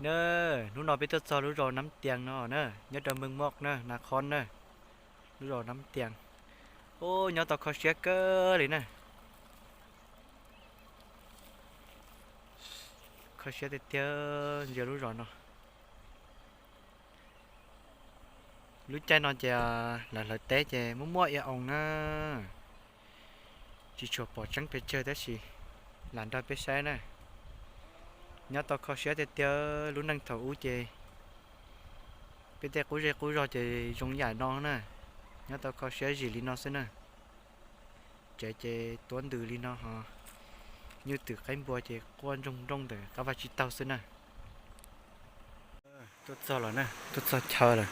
Na, hnub no peb tuaj txog lub zos Nab Tias no na, nyob rau Meej Moj na, Nas Khoos na, lub zos Nab Tias. Ub, nyob tau kho siab kawg li na. Kho siab tiag tiag ntsia lub zos no. Lub caij no ces lawv hlawv teb ces muaj muaj ia oos na. Tsis tshua pom tseeb pes tsawg tab sis lam nrog peb saib na. Nyob tau kho siab tiag tiag, lub neej thaum ub ces peb tej qub zej qub zog ces zoo yam no na. Nyob tau kho siab zim li no xwb na. Tsev ces tuav ntws li no ho, nyuj twm qaib npua ces quaj nroog nrooj ntawm qab vaj tsib taug xwb na. Tuaj txog lawm na, tuaj txog chaw lawm.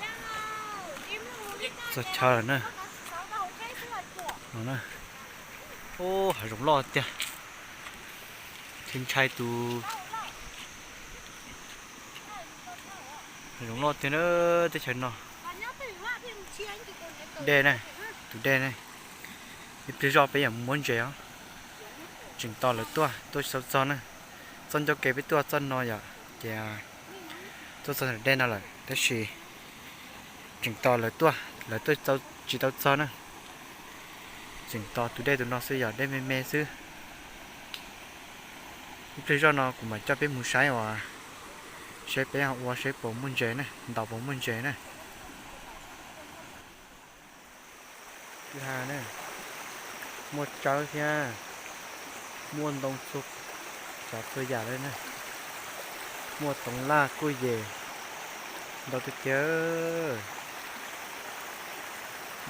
Txog chaw lawm na. No na. Ub, hav zoov loj tiag. Tsis ntshai tus, hav zoov loj tiag na, teb chaws no. Dej ne, tus dej ne. Ib pliag zoj peb yuav mus muab ntses os. Tseem tos lawv tuaj, tuaj tsis tau txog na. Txoj ncauj kev peb tuaj txoj no yom, ces tuaj txog dej no lawm tab sis tseem tos lawv tuaj, lawv tuaj tsis tau txog na. Tseem tos tus dej tus no xwb, yog dej me me xwb. Ib pliag zoj no kuv mam coj peb mus saib uas seb peb ua seb puas muaj ntses na, ntaus puas muaj ntses na. Kwj ha na, muaj tsawb thiab, muaj ntoo txhua tsav txhua yam li na. Muaj toov laj kuj yem ntau tiag tiag.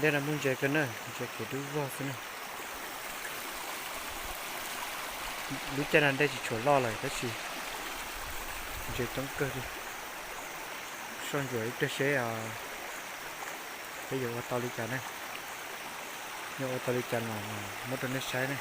Dej no muaj ntses kawg na, ntses kev dub vog xwb na. Lub caij no dej tsis tshua loj lawm tab sis ntses coob kawg li. Soj ntsuam ib pliag seb peb yuav ua tau li cas ne. Yuav ua tau li cas los muab rau nej saib ne.